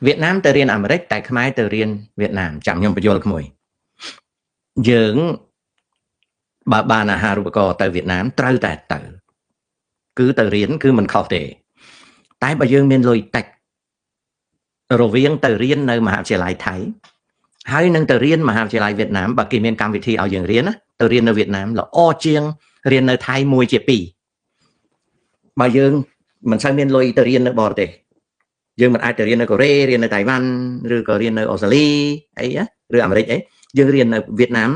វៀតណាមទៅរៀនអាមេរិកតែខ្មែរទៅរៀនវៀតណាមចាំខ្ញុំបញ្យល់ក្មួយយើងបើបានអាហារូបករណ៍ទៅវៀតណាមត្រូវតែទៅគឺទៅរៀនគឺមិនខុសទេតែបើយើងមានលុយតិចរវាងទៅរៀននៅមហាវិទ្យាល័យថៃហើយនឹងទៅរៀនមហាវិទ្យាល័យវៀតណាមបើគេមានកម្មវិធីឲ្យយើងរៀនណាទៅរៀននៅវៀតណាមល្អជាងរៀននៅថៃ1ជា2បើយើងមិនសូវមានលុយទៅរៀននៅបរទេសយើងមិនអាចទៅរៀននៅកូរ៉េរៀននៅតៃវ៉ាន់ឬក៏រៀននៅអូស្ត្រាលីអីឬអាមេរិកអីយើងរៀននៅវៀតណាម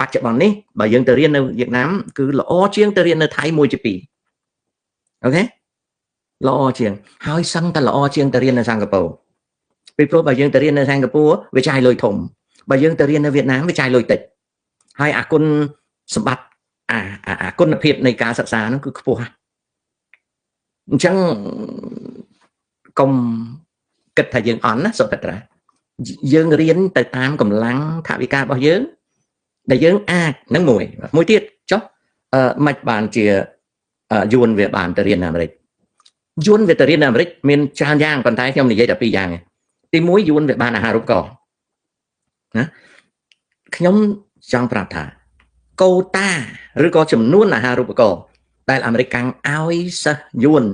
បច្ចុប្បន្ននេះបើយើងទៅរៀននៅវៀតណាមគឺល្អជាងទៅរៀននៅថៃ1ជា2 OK ល្អជាងហើយសឹងតែល្អជាងទៅរៀននៅសិង្ហបុរីពីព្រោះបើយើងទៅរៀននៅសិង្ហបុរីវាចាយលុយធំបើយើងទៅរៀននៅវៀតណាមវាចាយលុយតិចហើយអាគុណសម្បត្តិអាគុណភាពនៃការសិក្សានោះគឺខ្ពស់អញ្ចឹងកុំគិតថាយើងអន់ណាសុភត្រាយើងរៀនទៅតាមកម្លាំងថវិការបស់យើងដែលយើងអាចនឹងមួយទៀតចុះមិនបានជាយួនវាបានទៅរៀននៅអាមេរិកយួនវាទៅរៀននៅអាមេរិកមានច្រើនយ៉ាងប៉ុន្តែខ្ញុំនិយាយតែពីរយ៉ាងឯងទី1យួនវាបានអាហារូបករណ៍ណាខ្ញុំចង់ប្រាប់ថាកូតាឬក៏ចំនួនអាហារូបករណ៍ដែលអាមេរិកកាំងឲ្យសិស្សយួន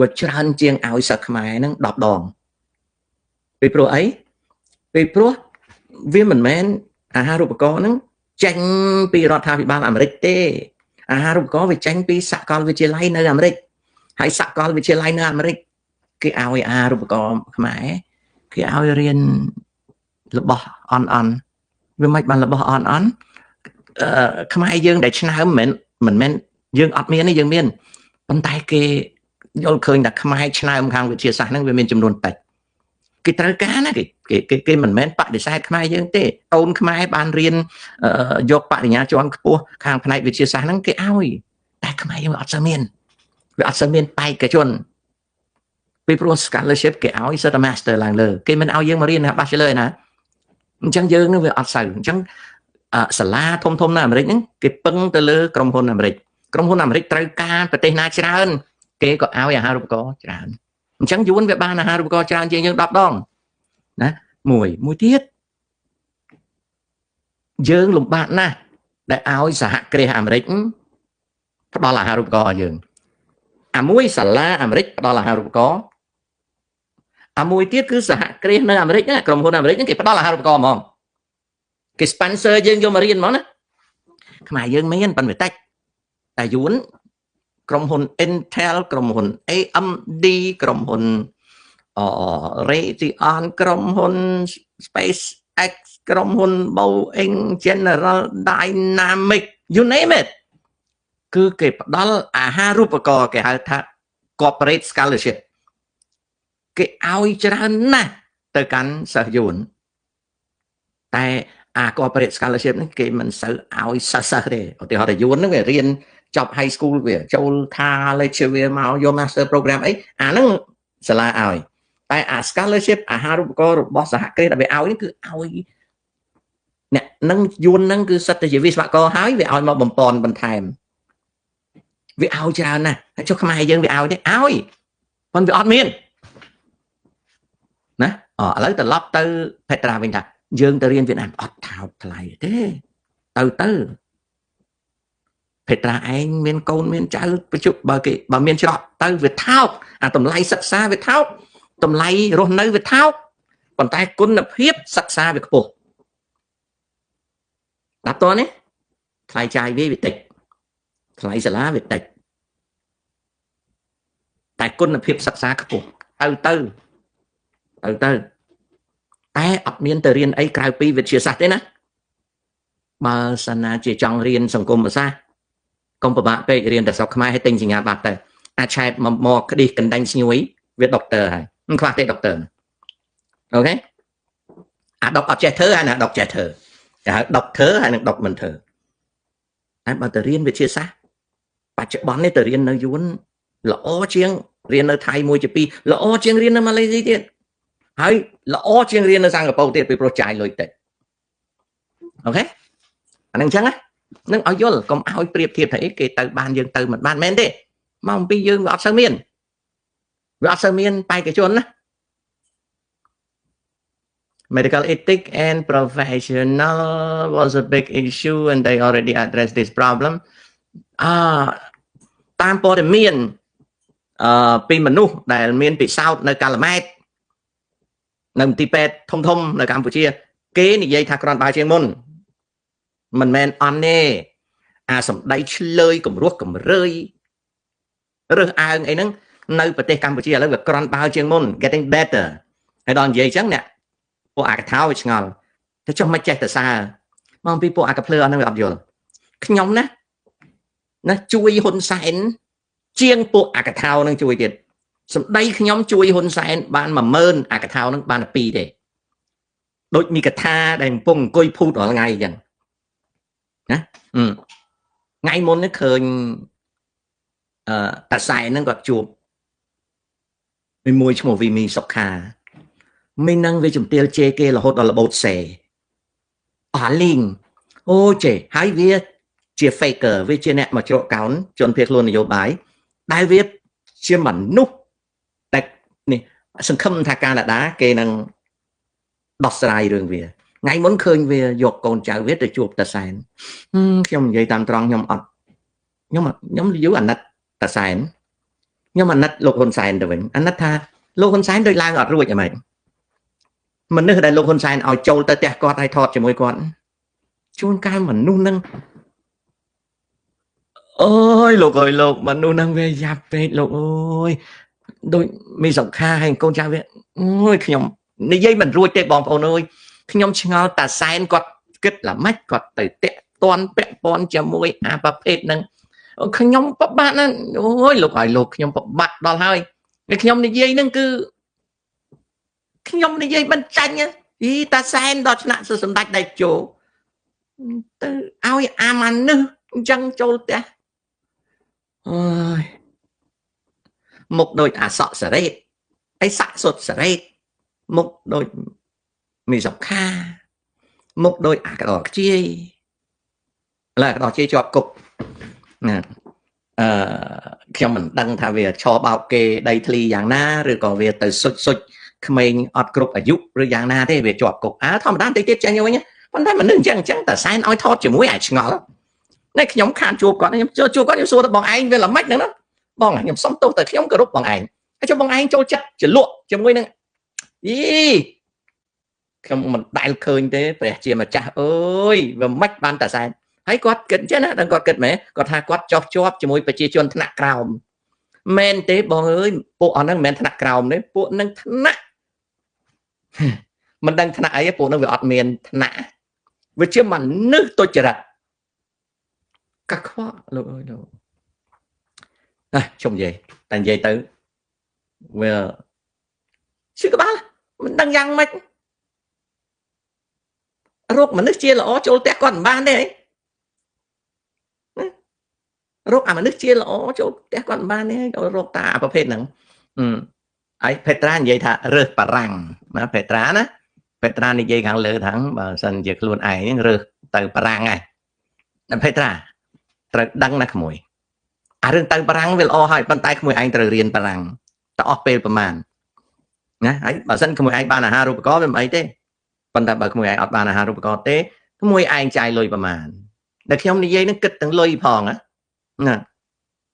វាច្រើនជាងឲ្យសិស្សខ្មែរហ្នឹង10ដងពីព្រោះអីពីព្រោះវាមិនមែនអាហារូបករណ៍ហ្នឹងចេញពីរដ្ឋាភិបាលអាមេរិកទេអាហារូបករណ៍វាចេញពីសាកលវិទ្យាល័យនៅអាមេរិកហើយសាកលវិទ្យាល័យនៅអាមេរិកគេឲ្យអាហារូបករណ៍ខ្មែរគេឲ្យរៀនរបស់អន់អន់វាមិនបានរបស់អន់អន់ខ្មែរយើងដែលឆ្នើមមិនមែនយើងអត់មានទេយើងមានប៉ុន្តែគេយល់ឃើញថាខ្មែរឆ្នើមខាងវិទ្យាសាស្ត្រហ្នឹងវាមានចំនួនតិចគេត្រូវការណាគេមិនមែនបដិសេធខ្មែរយើងទេកូនខ្មែរបានរៀនយកបរិញ្ញាជាន់ខ្ពស់ខាងផ្នែកវិទ្យាសាស្ត្រហ្នឹងគេឲ្យតែខ្មែរយើងអត់សូវមានវាអត់សូវមានបេក្ខជនពីព្រោះ scholarship គេឲ្យសិតតែ master ឡើងលើគេមិនឲ្យយើងមករៀនណា bachelor ណាអញ្ចឹងយើងនឹងវាអត់សូវអញ្ចឹងសាលាធំធំនៅអាមេរិកហ្នឹងគេពឹងទៅលើក្រុមហ៊ុនអាមេរិកក្រុមហ៊ុនអាមេរិកត្រូវការប្រទេសណាច្រើនគេក៏ឲ្យអាហារូបករណ៍ច្រើនអញ្ចឹងយួនវាបានអាហារូបករណ៍ច្រើនជាងយើង10ដងណាមួយទៀតយើងលំបាកណាស់ដែលឲ្យសហគ្រាសអាមេរិកផ្ដល់អាហារូបករណ៍ឲ្យយើងអាមួយសាលាអាមេរិកផ្ដល់អាហារូបករណ៍អាមួយទៀតគឺសហគ្រាសនៅអាមេរិកណាក្រុមហ៊ុនអាមេរិកហ្នឹងគេផ្ដល់អាហារូបករណ៍ហ្មងគេ sponsor យើងយកមករៀនហ្មងណាខ្មែរយើងមានប៉ុន្តែតិចតែយួនក្រុមហ៊ុន Intel ក្រុមហ៊ុន AMD ក្រុមហ៊ុនRaytheon ក្រុមហ៊ុន SpaceX ក្រុមហ៊ុន Boeing General Dynamics you name it គឺគេផ្ដល់អាហារូបករណ៍គេហៅថា corporate scholarship គេឲ្យច្រើនណាស់ទៅកាន់សិស្សយួនតែអា corporate scholarship នេះគេមិនសូវឲ្យសិស្សទេឧទាហរណ៍ថាយួនហ្នឹងវារៀនចប់ high school វាចូល college វាមកយក master program អីអាហ្នឹងសាលាឲ្យតែអា scholarship អាហារូបករណ៍របស់សហគ្រាសដែលវាឲ្យនេះគឺឲ្យអ្នកនឹងយួនហ្នឹងគឺសិតតែជាវិស្វករហើយវាឲ្យមកបំពន់បន្ថែមវាឲ្យច្រើនណាស់ហើយចុះខ្មែរយើងវាឲ្យទេឲ្យប៉ុន្តែវាអត់មានណាអឥឡូវត្រឡប់ទៅផេត្រាវិញថាយើងទៅរៀនវៀតណាមអត់ថោកថ្លៃទេទៅផេត្រាឯងមានកូនមានចៅប្រជុបើគេបើមានច្រកទៅវាថោកអាតម្លៃសិក្សាវាថោកតម្លៃរស់នៅវាថោកប៉ុន្តែគុណភាពសិក្សាវាខ្ពស់ដល់តនេះថ្លៃចាយវាតិចថ្លៃសាលាវាតិចតែគុណភាពសិក្សាខ្ពស់ទៅទៅទៅទៅតែអត់មានទៅរៀនអីក្រៅពីវិទ្យាសាស្ត្រទេណាបើសិនណាជាចង់រៀនសង្គមសាស្ត្រកុំពិបាកពេករៀនតែស្រុកខ្មែរឲ្យទិញសញ្ញាបត្រទៅអាចឆែតមកក្ឌិះកណ្ដាញ់ស្ងួយវាដុកទ័រហើយមិនខ្វះទេដុកទ័រ OK អាដុកអត់ចេះធ្វើហើយណាដុកចេះធ្វើគេហៅដុកធ្វើហើយនឹងដុកមិនធ្វើតែបើទៅរៀនវិទ្យាសាស្ត្របច្ចុប្បន្ននេះទៅរៀននៅយួនល្អជាងរៀននៅថៃ1ជា2ល្អជាងរៀននៅម៉ាឡេស៊ីទៀតហើយល្អជាងរៀននៅសិង្ហបុរីទៀតពីព្រោះចាយលុយតិច OK អានឹងអញ្ចឹងណានឹងឲ្យយល់កុំឲ្យប្រៀបធៀបថាអីគេទៅបានយើងទៅមិនបានមែនទេមកអំពីយើងវាអត់សូវមានវាអត់សូវមានបេក្ខជនណា Medical ethic and professional was a big issue and they already addressed this problem. អាតាមព័ត៌មានអឺពីមនុស្សដែលមានពិសោធន៍នៅកាល់ម៉ែតនៅមន្ទីរពេទ្យធំធំនៅកម្ពុជា គេនិយាយថាគ្រាន់បើជាងមុនមិនមែនអន់ទេអាសម្ដីឆ្លើយគម្រោះគម្រើយរើសអើងអីហ្នឹងនៅប្រទេសកម្ពុជាឥឡូវវាគ្រាន់បើជាងមុន getting better ហើយដល់និយាយអញ្ចឹងអ្នកពួកអាកថាវាឆ្ងល់ទៅចុះមិនចេះទៅសើមកពីពួកអាកភ្លើអស់ហ្នឹងវាអត់យល់ខ្ញុំណាណាជួយហ៊ុនសែនជាងពួកអាកថានឹងជួយទៀតសម្ដីខ្ញុំជួយហ៊ុនសែនបាន10000អាកថានឹងបាន2ទេដូចមីកថាដែលកំពុងអង្គុយភូតរាល់ថ្ងៃអញ្ចឹងណាថ្ងៃមុននេះឃើញអឺតាសែនហ្នឹងគាត់ជួបមួយឈ្មោះវីមីសុខាមីនឹងវាជំទាវជេគេរហូតដល់របូតសេអស់លីងអូជេហើយវាជា faker វាជាអ្នកមកជ្រកកោនជនភៀសខ្លួននយោបាយដែលវាជាមនុស្សតែនេះសង្ឃឹមថាកាណាដាគេនឹងដោះស្រាយរឿងវាថ្ងៃមុនឃើញវាយកកូនចៅវាទៅជួបតាសែនខ្ញុំនិយាយតាមត្រង់ខ្ញុំអត់ខ្ញុំខ្ញុំយូរអាណិតតាសែនខ្ញុំអាណិតលោកហ៊ុនសែនទៅវិញអាណិតថាលោកហ៊ុនសែនដូចឡើងអត់រួចហ្មងមនុស្សដែលលោកហ៊ុនសែនឲ្យចូលទៅផ្ទះគាត់ឲ្យថតជាមួយគាត់ជួនកាលមនុស្សនឹងអូយលោកអើយលោកមនុស្សនឹងវាយ៉ាប់ពេកលោកអើយដូចមីសុខាហើយកូនចៅវាអូយខ្ញុំនិយាយមិនរួចទេបងប្អូនអើយខ្ញុំឆ្ងល់តាសែនគាត់គិតល្មិចគាត់ទៅតាក់តន់ពាក់ព័ន្ធជាមួយអាប្រភេទនឹងខ្ញុំពិបាកណាស់អូយលោកឲ្យលោកខ្ញុំពិបាកដល់ហើយខ្ញុំនិយាយនឹងគឺខ្ញុំនិយាយមិនចាញ់អីតាសែនដល់ថ្នាក់សម្ដេចដៃជោទៅឲ្យអាម៉ានឹសអញ្ចឹងចូលផ្ទះអើយមុខដូចអាសក់សរេតអីសាក់សុតសរេតមុខដូចមីសុខាមុខដូចអាកដខ្ជាយឥឡូវអាកដខ្ជាយជាប់គុកណាអឺខ្ញុំមិនដឹងថាវាឆបោកគេដីធ្លីយ៉ាងណាឬក៏វាទៅសុចសុចក្មេងអត់គ្រប់អាយុឬយ៉ាងណាទេវាជាប់គុកអើធម្មតាតិចទៀតចេញវិញប៉ុន្តែមនុស្សអញ្ចឹងអញ្ចឹងតែសែនឲ្យថតជាមួយអាចឆ្ងល់នេះខ្ញុំខានជួបគាត់ខ្ញុំជួបគាត់ខ្ញុំសួរទៅបងឯងវាល្មិចហ្នឹងណាបងខ្ញុំសុំទោសតែខ្ញុំគោរពបងឯងហើយចុះបងឯងចូលចិត្តចលក់ជាមួយនឹងអីខ្ញុំមិនដែលឃើញទេព្រះជាម្ចាស់អើយវាមិនបានតែសែនហើយគាត់គិតអញ្ចឹងណាដឹងគាត់គិតមែនគាត់ថាគាត់ចោះជាប់ជាមួយប្រជាជនថ្នាក់ក្រោមមែនទេបងអើយពួកអស់ហ្នឹងមិនមែនថ្នាក់ក្រោមទេពួកនឹងថ្នាក់មិនដឹងថ្នាក់អីពួកហ្នឹងវាអត់មានថ្នាក់វាជាមនុស្សទុច្ចរិតកាខ្វក់លោកអើយលោកអះជុំនិយាយតែនិយាយទៅវាឈឺក្បាលមិនដឹងយ៉ាងម៉េចរោគមនុស្សជាល្អចូលផ្ទះគាត់មិនបានទេរោគអាមនុស្សជាល្អចូលផ្ទះគាត់មិនបានទេរោគតាប្រភេទហ្នឹងហើយភេត្រានិយាយថារើសបារាំងណាភេត្រាណាភេត្រានិយាយខាងលើថាបើសិនជាខ្លួនឯងហ្នឹងរើសទៅបារាំងហើយភេត្រាត្រូវដឹងណាក្មួយអារឿងទៅបារាំងវាល្អហើយប៉ុន្តែក្មួយឯងត្រូវរៀនបារាំងតអស់ពេលប្រហែលណាហើយបើសិនក្មួយឯងបានអាហារូបករណ៍វាមិនអីទេប៉ុន្តែបើក្មួយឯងអត់បានអាហារូបករណ៍ទេក្មួយឯងចាយលុយប្រហែលដែលខ្ញុំនិយាយនឹងគិតទាំងលុយផងណា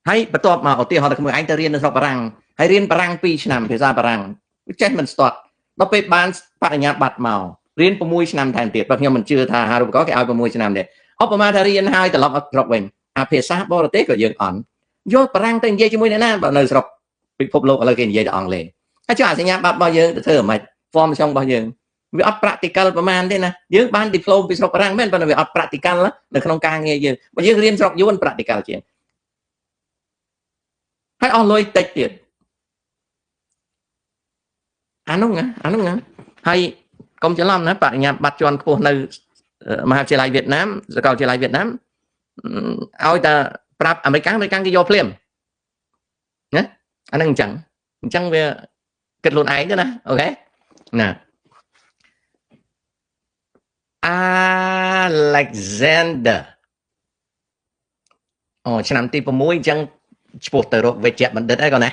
ហើយបន្ទាប់មកឧទាហរណ៍ថាក្មួយឯងទៅរៀននៅស្រុកបារាំងហើយរៀនបារាំង2ឆ្នាំភាសាបារាំងចេះមិនស្ទាត់ដល់ពេលបានបរិញ្ញាបត្រមករៀន6ឆ្នាំថែមទៀតបើខ្ញុំមិនជឿថាអាហារូបករណ៍គេឲ្យ6ឆ្នាំទេឧបមាថារៀនហើយត្រឡប់មកស្រុកវិញអាភាសាបរទេសក៏យើងអន់យកបារាំងទៅនិយាយជាមួយអ្នកណាបើនៅស្រុកពិភពលោកឥឡូវគេនិយាយតែអង់គ្លេសហើយចុះអាសញ្ញាបត្ររបស់យើងទៅធ្វើអ្ម៉េច form ចុងរបស់យើងវាអត់ practical ប្រហែលទេណាយើងបាន diploma ពីស្រុកបារាំងមែនប៉ុន្តែវាអត់ practical នៅក្នុងការងារយើងបើយើងរៀនស្រុកយួន practical ជាងហើយអស់លុយតិចទៀតអានោះណាអានោះណាហើយកុំច្រឡំណាបរិញ្ញាបត្រជាន់ខ្ពស់នៅមហាវិទ្យាល័យវៀតណាមសាកលវិទ្យាល័យវៀតណាមឲ្យតែប្រាប់អាមេរិកអាមេរិកគេយកភ្លាមណាអានឹងអញ្ចឹងអញ្ចឹងវាគិតខ្លួនឯងទៅណាអូខេណា Alexander អូឆ្នាំទី6អញ្ចឹងឆ្ពោះទៅរកវេជ្ជបណ្ឌិតអីក៏ណា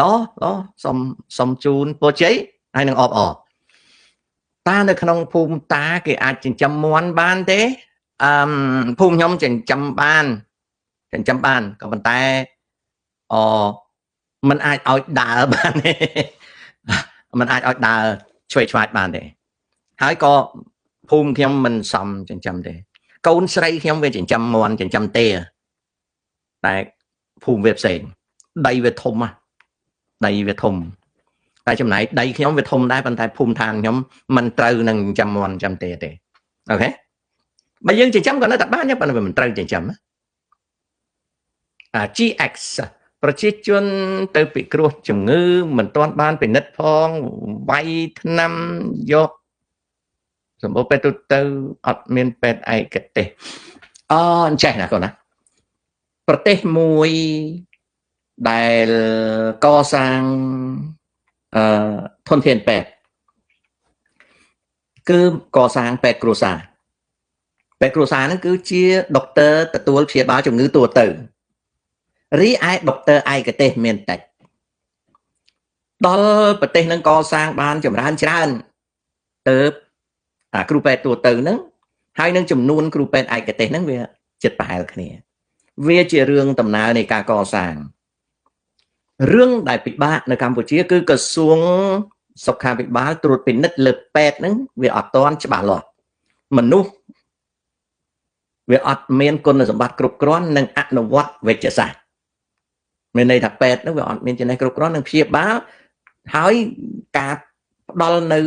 ល្អល្អសុំសុំជូនពរជ័យហើយនឹងអបអរ តានៅក្នុងភូមិតាគេអាចចិញ្ចឹមមាន់បានទេអឺភូមិខ្ញុំចិញ្ចឹមបានចិញ្ចឹមបានក៏ប៉ុន្តែអมันអាចឲ្យដើរបានទេมันអាចឲ្យដើរឆ្វេងឆ្វាយបានទេហើយក៏ភូមិខ្ញុំមិនសមចិញ្ចឹមទេកូនស្រីខ្ញុំវាចិញ្ចឹមមាន់ចិញ្ចឹមទេតែភូមិវាផ្សេងដីវាធំណាដីវាធំតែចំណែកដីខ្ញុំវាធំដែរប៉ុន្តែភូមិឋានខ្ញុំមិនត្រូវនឹងចិញ្ចឹមមាន់ចិញ្ចឹមទេទេOK បើយើងចិញ្ចឹមក៏នៅតែបានដែរប៉ុន្តែវាមិនត្រូវចិញ្ចឹមអា GX ប្រជាជនទៅពិគ្រោះជំងឺមិនទាន់បានពិនិត្យផងវាយថ្នាំយកសម្បូរពេទ្យទូទៅអត់មានពេទ្យឯកទេសអអញ្ចេះណាកូនណាប្រទេសមួយដែលកសាងអឺធនធានពេទ្យគឺកសាងពេទ្យគ្រួសារពេទ្យគ្រួសារហ្នឹងគឺជាដុកទ័រទទួលព្យាបាលជំងឺទូទៅរីឯដុកទ័រឯកទេសមានតិចដល់ប្រទេសនឹងកសាងបានចម្រើនច្រើនទៅអាគ្រូពេទ្យទូទៅហ្នឹងហើយនឹងចំនួនគ្រូពេទ្យឯកទេសហ្នឹងវាចិត្តប្រហែលគ្នាវាជារឿងដំណើរនៃការកសាងរឿងដែលពិបាកនៅកម្ពុជាគឺក្រសួងសុខាភិបាលត្រួតពិនិត្យលើពេទ្យហ្នឹងវាអត់ទាន់ច្បាស់លាស់មនុស្សវាអត់មានគុណសម្បត្តិគ្រប់គ្រាន់និងអនុវត្តវិទ្យាសាស្ត្រមានន័យថាពេទ្យហ្នឹងវាអត់មានចំណេះគ្រប់គ្រាន់នឹងព្យាបាលហើយការផ្ដល់នៅ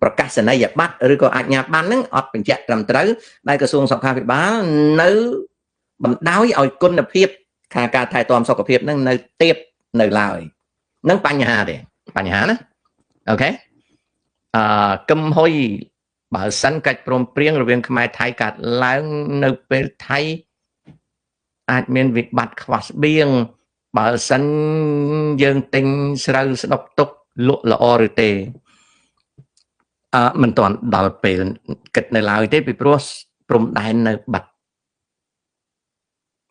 ប្រកាសនីយបត្រឬក៏អាជ្ញាប័ណ្ណហ្នឹងអត់បញ្ជាក់ត្រឹមត្រូវដែលក្រសួងសុខាភិបាលនៅបណ្ដោយឲ្យគុណភាពខាងការថែទាំសុខភាពហ្នឹងនៅទាបនៅឡើយនឹងបញ្ហាទេបញ្ហាណាOK អឺកឹមហុយបើសិនកិច្ចព្រមព្រៀងរវាងខ្មែរថៃកាត់ឡើងនៅពេលថៃអាចមានវិបត្តិខ្វះស្បៀងបើសិនយើងទិញស្រូវស្ដុកទុកលក់ល្អឬទេអឺមិនទាន់ដល់ពេលគិតនៅឡើយទេពីព្រោះព្រំដែននៅបិទ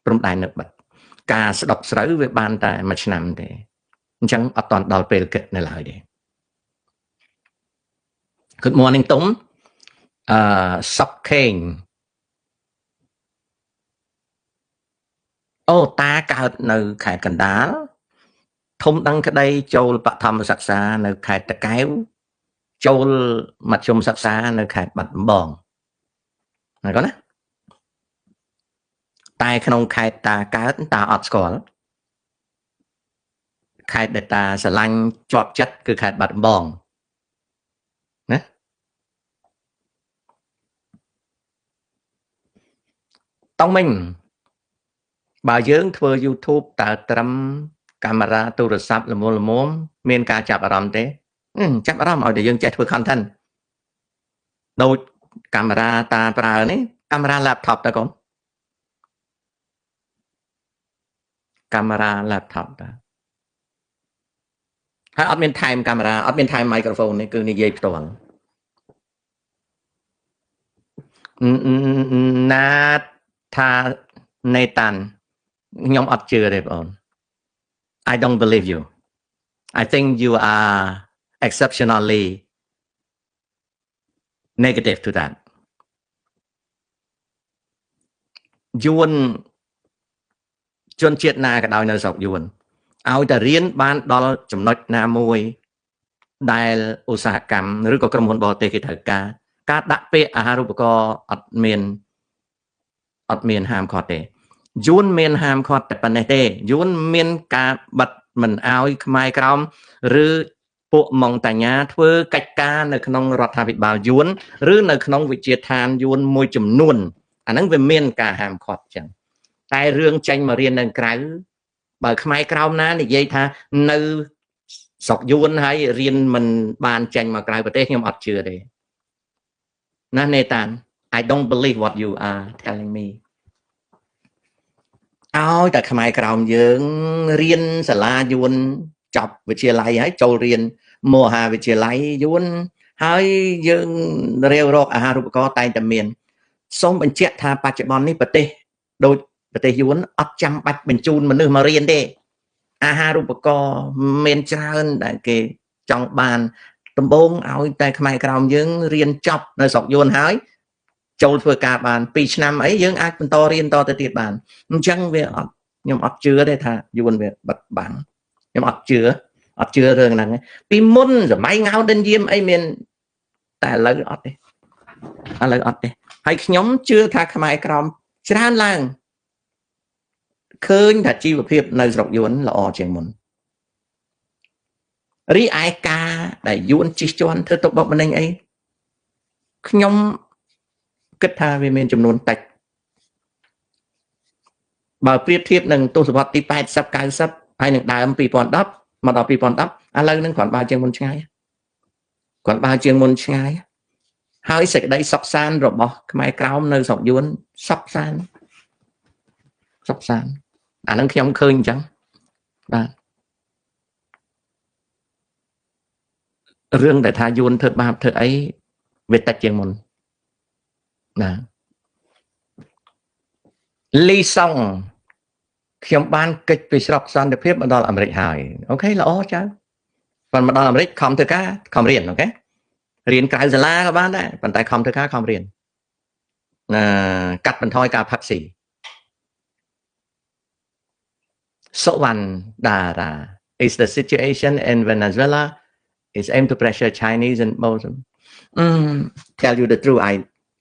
ព្រំដែននៅបិទការស្ដុកស្រូវវាបានតែមួយឆ្នាំទេអញ្ចឹងអត់ទាន់ដល់ពេលគិតនៅឡើយទេ Good morning ទុំអឺសុកខេងអូតាកើតនៅខេត្តកណ្ដាលធំដឹងក្តីចូលបឋមសិក្សានៅខេត្តតាកែវចូលមធ្យមសិក្សានៅខេត្តបាត់ដំបងណាកូនណាតែក្នុងខេត្តតាកើតតាអត់ស្គាល់ខេត្តដែលតាស្រឡាញ់ជាប់ចិត្តគឺខេត្តបាត់ដំបងណាតង់មិញបើយើងធ្វើ YouTube តើត្រឹមកាមេរ៉ាទូរស័ព្ទល្មមល្មមមានការចាប់អារម្មណ៍ទេចាប់អារម្មណ៍ឲ្យតែយើងចេះធ្វើ content ដូចកាមេរ៉ាតាប្រើនេះកាមេរ៉ា laptop តើកូនកាមេរ៉ា laptop តើហើយអត់មានថែមកាមេរ៉ាអត់មានថែម microphone នេះគឺនិយាយផ្ទាល់ណាថានេតានខ្ញុំអត់ជឿទេបង I don't believe you. I think you are exceptionally negative to that. យួនជនជាតិណាក៏ដោយនៅស្រុកយួនឲ្យតែរៀនបានដល់ចំណុចណាមួយដែលឧស្សាហកម្មឬក៏ក្រុមហ៊ុនបរទេសគេត្រូវការការដាក់ពាក្យអាហារូបករណ៍អត់មានអត់មានហាមឃាត់ទេយួនមានហាមឃាត់តែប៉ុណ្ណេះទេយួនមានការបិទមិនអោយខ្មែរក្រោមឬពួកម៉ុងតាញ៉ាធ្វើកិច្ចការនៅក្នុងរដ្ឋាភិបាលយួនឬនៅក្នុងវិជាឋានយួនមួយចំនួនអាហ្នឹងវាមានការហាមឃាត់ចឹងតែរឿងចេញមករៀននៅក្រៅបើខ្មែរក្រោមណានិយាយថានៅស្រុកយួនហើយរៀនមិនបានចេញមកក្រៅប្រទេសខ្ញុំអត់ជឿទេណានេតាន I don't believe what you are telling me. ឲ្យតែខ្មែរក្រោមយើងរៀនសាលាយួនចប់វិទ្យាល័យហើយចូលរៀនមហាវិទ្យាល័យយួនហើយយើងរាវរកអាហារូបករណ៍តែងតែមានសូមបញ្ជាក់ថាបច្ចុប្បន្ននេះប្រទេសដូចប្រទេសយួនអត់ចាំបាច់បញ្ជូនមនុស្សមករៀនទេអាហារូបករណ៍មានច្រើនដែលគេចង់បាន ដំបូងឲ្យតែខ្មែរក្រោមយើងរៀនចប់នៅស្រុកយួនហើយចូលធ្វើការបាន2ឆ្នាំអីយើងអាចបន្តរៀនតទៅទៀតបានអញ្ចឹងវាអត់ខ្ញុំអត់ជឿទេថាយួនវាបិទបាំងខ្ញុំអត់ជឿអត់ជឿរឿងហ្នឹងពីមុនសម័យងោដិនយាមអីមានតែឥឡូវអត់ទេឥឡូវអត់ទេហើយខ្ញុំជឿថាខ្មែរក្រោមច្រើនឡើងឃើញថាជីវភាពនៅស្រុកយួនល្អជាងមុនរីឯការដែលយួនជិះជាន់ធ្វើទុកបុកម្នេញអីខ្ញុំគិតថាវាមានចំនួនតិចបើប្រៀបធៀបនឹងទសវត្សរ៍ទី80 90ហើយនឹងដើម2010មកដល់2010ឥឡូវនឹងគ្រាន់បើជាងមុនឆ្ងាយគ្រាន់បើជាងមុនឆ្ងាយហើយសេចក្តីសុខសាន្តរបស់ខ្មែរក្រោមនៅស្រុកយួនសុខសាន្តសុខសាន្តអានឹងខ្ញុំឃើញអញ្ចឹងបាទរឿងដែលថាយួនធ្វើបាបធ្វើអីវាតិចជាងមុនណាលីសុងខ្ញុំបានកិច្ចពីស្រុកសន្តិភាពមកដល់អាមេរិកហើយ OK ល្អចៅប៉ុន្តែមកដល់អាមេរិកខំធ្វើការខំរៀន OK រៀនក្រៅសាលាក៏បានដែរប៉ុន្តែខំធ្វើការខំរៀនណាកាត់បន្ថយការផឹកស៊ីសុវណ្ណតារា is the situation in Venezuela is aimed to pressure Chinese and both tell you the truth,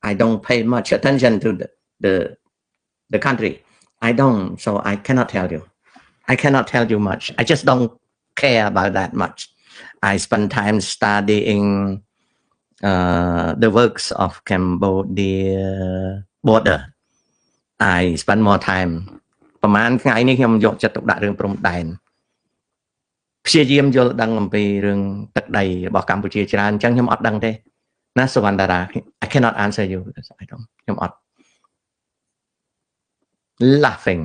I don't pay much attention to the country. I don't, so I cannot tell you. I cannot tell you much. I just don't care about that much. I spend time studying the works of Cambodia border. I spend more time ប្រហែលថ្ងៃនេះខ្ញុំយកចិត្តទុកដាក់រឿងព្រំដែនព្យាយាមយល់ដឹងអំពីរឿងទឹកដីរបស់កម្ពុជាច្រើនអញ្ចឹងខ្ញុំអត់ដឹងទេណាសុវណ្ណតារា I cannot answer you because I don't ខ្ញុំអត់ laughing.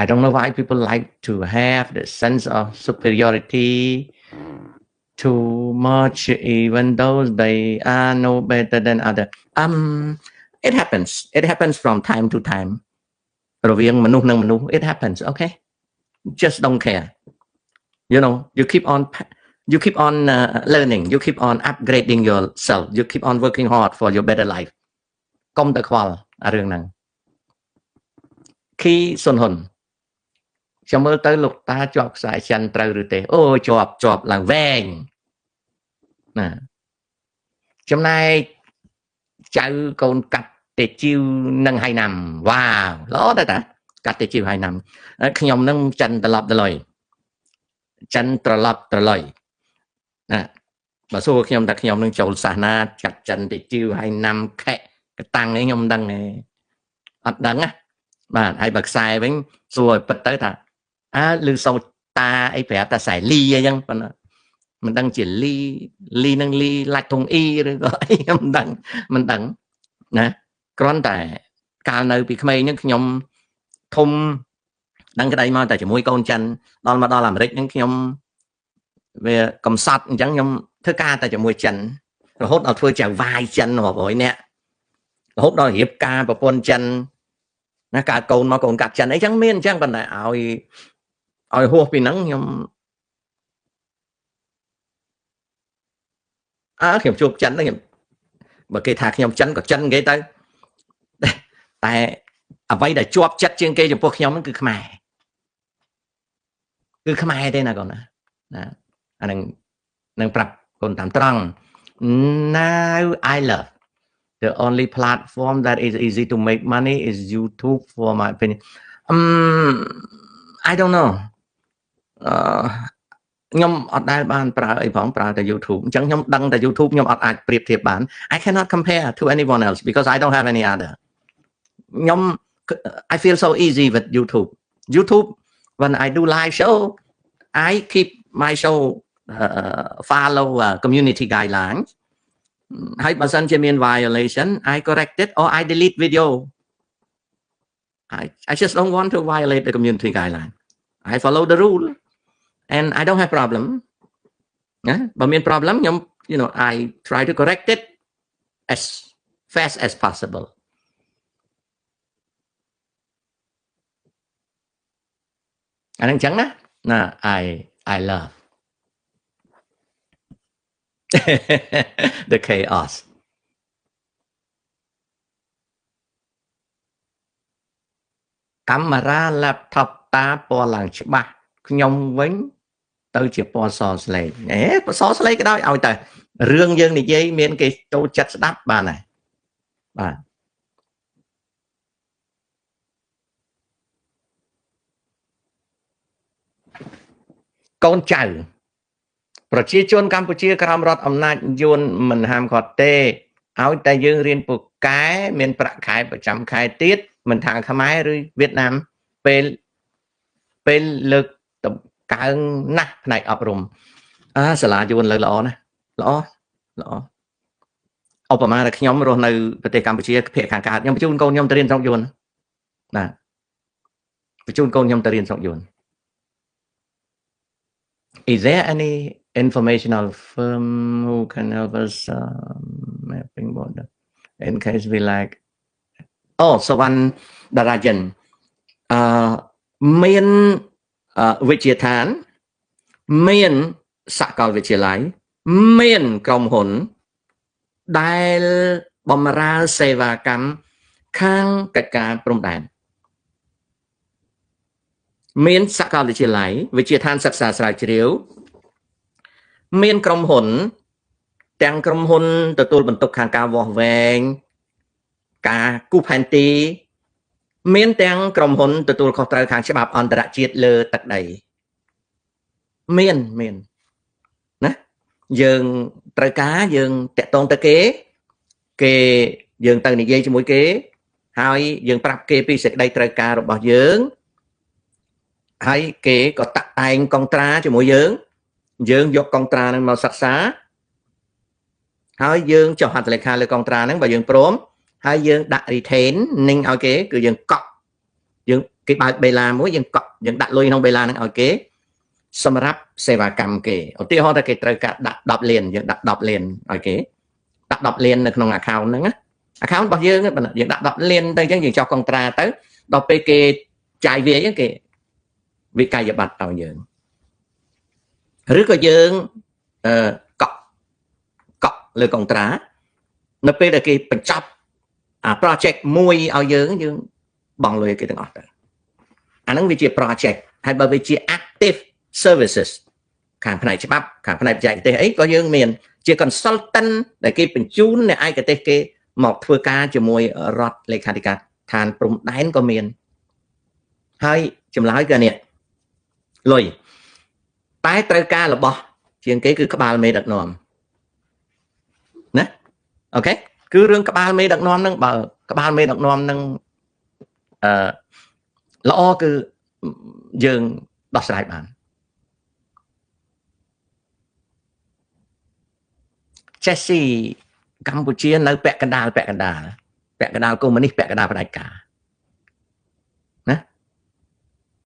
I don't know why people like to have the sense of superiority too much, even though they are no better than other. It happens. It happens from time to time រវាងមនុស្សនិងមនុស្ស it happens, okay? Just don't care. You keep on learning, you keep on upgrading yourself, you keep on working hard for your better life. កុំទៅខ្វល់អារឿងហ្នឹងខីសុនហ៊ុនខ្ញុំមើលទៅលោកតាជាប់ខ្សែចិនត្រូវឬទេអូជាប់ជាប់ឡើងវែងណាចំណែកចៅកូនកាត់ទេជីវនិងហៃណាំវ៉ាវល្អដែរតាកាត់ទេជីវហៃណាំខ្ញុំនឹងចិនត្រឡប់ត្រឡយចិនត្រឡប់ត្រឡយណាបើសួរខ្ញុំថាខ្ញុំនឹងចូលសាសនាកាត់ចិនទេជីវហៃណាំខេកតាំងនេះខ្ញុំមិនដឹងទេអត់ដឹងណាបាទហើយបើខ្សែវិញសួរឲ្យពិតទៅថាអើឮសូតាអីប្រាប់តែខ្សែលីអីចឹងប៉ុន្តែមិនដឹងជាលីលីនឹងលីឡាច់ធុងអ៊ីឬក៏អីខ្ញុំមិនដឹងមិនដឹងណាគ្រាន់តែកាលនៅពីក្មេងហ្នឹងខ្ញុំធំដឹងក្តីមកតែជាមួយកូនចិនដល់មកដល់អាមេរិកហ្នឹងខ្ញុំវាកំសត់អញ្ចឹងខ្ញុំធ្វើការតែជាមួយចិនរហូតដល់ធ្វើចៅវាយចិនរាប់រយនាក់រហូតដល់រៀបការប្រពន្ធចិនណាកើតកូនមកកូនកាត់ចិនអីចឹងមានអញ្ចឹងប៉ុន្តែឲ្យឲ្យហួសពីហ្នឹងខ្ញុំអើខ្ញុំជួបចិនហ្នឹងខ្ញុំបើគេថាខ្ញុំចិនក៏ចិនគេទៅតែអ្វីដែលជាប់ចិត្តជាងគេចំពោះខ្ញុំហ្នឹងគឺខ្មែរគឺខ្មែរទេណាកូនណាណាអានឹងនឹងប្រាប់កូនតាមត្រង់ Now I love the only platform that is easy to make money is YouTube, for my opinion. I don't know. អឺខ្ញុំអត់ដែលបានប្រើអីផងប្រើតែ YouTube អញ្ចឹងខ្ញុំដឹងតែ YouTube ខ្ញុំអត់អាចប្រៀបធៀបបាន I cannot compare to anyone else because I don't have any other. ខ្ញុំ I feel so easy with YouTube. YouTube, when I do live show, I keep my show follow community guidelines ហើយបើសិនជាមាន violation, I correct it or I delete video. I just don't want to violate the community guideline. I follow the rule and I don't have problem ណាបើមាន problem ខ្ញុំ I try to correct it as fast as possible. អាហ្នឹងអញ្ចឹងណាណា I love The chaos កាមេរ៉ា laptop តាពណ៌ឡើងច្បាស់ខ្ញុំវិញទៅជាពណ៌សស្លេកអេសស្លេកក៏ដោយឲ្យតែរឿងយើងនិយាយមានគេចូលចិត្តស្ដាប់បានហើយបាទកូនចៅប្រជាជនកម្ពុជាក្រោមរដ្ឋអំណាចយួនមិនហាមឃាត់ទេឲ្យតែយើងរៀនពូកែមានប្រាក់ខែប្រចាំខែទៀតមិនថាខ្មែរឬវៀតណាមពេលលើកកើងណាស់ផ្នែកអប់រំអាសាលាយួនលើល្អណាស់ល្អល្អឧបមាថាខ្ញុំរស់នៅប្រទេសកម្ពុជាភាគខាងកើតខ្ញុំបញ្ជូនកូនខ្ញុំទៅរៀនស្រុកយួនបាទបញ្ជូនកូនខ្ញុំទៅរៀនស្រុកយួន Is there any informational firm who can help us mapping border in case we like អូសវណ្ណតារាចិនអឺមានវិទ្យាឋានមានសាកលវិទ្យាល័យមានក្រុមហ៊ុនដែលបម្រើសេវាកម្មខាងកិច្ចការព្រំដែនមានសាកលវិទ្យាល័យវិទ្យាឋានសិក្សាស្រាវជ្រាវមានក្រុមហ៊ុនទាំងក្រុមហ៊ុនទទួលបន្ទុកខាងការវាស់វែងការគូសផែនទីមានទាំងក្រុមហ៊ុនទទួលខុសត្រូវខាងច្បាប់អន្តរជាតិលើទឹកដីមានណាយើងត្រូវការយើងតាក់ទងទៅគេគេយើងទៅនិយាយជាមួយគេហើយយើងប្រាប់គេពីសេចក្តីត្រូវការរបស់យើងហើយគេក៏តាក់តែងកុងត្រាជាមួយយើងយើងយកកុងត្រានឹងមកសិក្សាហើយយើងចុះហត្ថលេខាលើកុងត្រាហ្នឹងបើយើងព្រមហើយយើងដាក់ retain នឹងឲ្យគេគឺយើងកក់យើងគេបើកបេឡាមួយយើងកក់យើងដាក់លុយក្នុងបេឡាហ្នឹងឲ្យគេសម្រាប់សេវាកម្មគេឧទាហរណ៍ថាគេត្រូវការដាក់10លានយើងដាក់10លានឲ្យគេដាក់10លាននៅក្នុង account ហ្នឹងណា account របស់យើងយើងដាក់10លានទៅអញ្ចឹងយើងចុះកុងត្រាទៅដល់ពេលគេចាយវាយគេវិក័យប័ត្រឲ្យយើងឬក៏យើងកក់លើកុងត្រានៅពេលដែលគេបញ្ចប់អា project មួយឲ្យយើងយើងបង់លុយឲ្យគេទាំងអស់ទៅអាហ្នឹងវាជា project ហើយបើវាជា active services ខាងផ្នែកច្បាប់ខាងផ្នែកបច្ចេកទេសអីក៏យើងមានជា consultant ដែលគេបញ្ជូនអ្នកឯកទេសគេមកធ្វើការជាមួយរដ្ឋលេខាធិការឋានព្រំដែនក៏មានហើយចម្លើយគឺនេះលុយតែត្រូវការរបស់ជាងគេគឺក្បាលមេដឹកនាំណាអូខេគឺរឿងក្បាលមេដឹកនាំហ្នឹងបើក្បាលមេដឹកនាំហ្នឹងអឺល្អគឺយើងដោះស្រាយបានចេះស៊ីកម្ពុជានៅពាក់កណ្ដាលពាក់កណ្ដាលកុម្មុយនីសពាក់កណ្ដាលផ្ដាច់ការ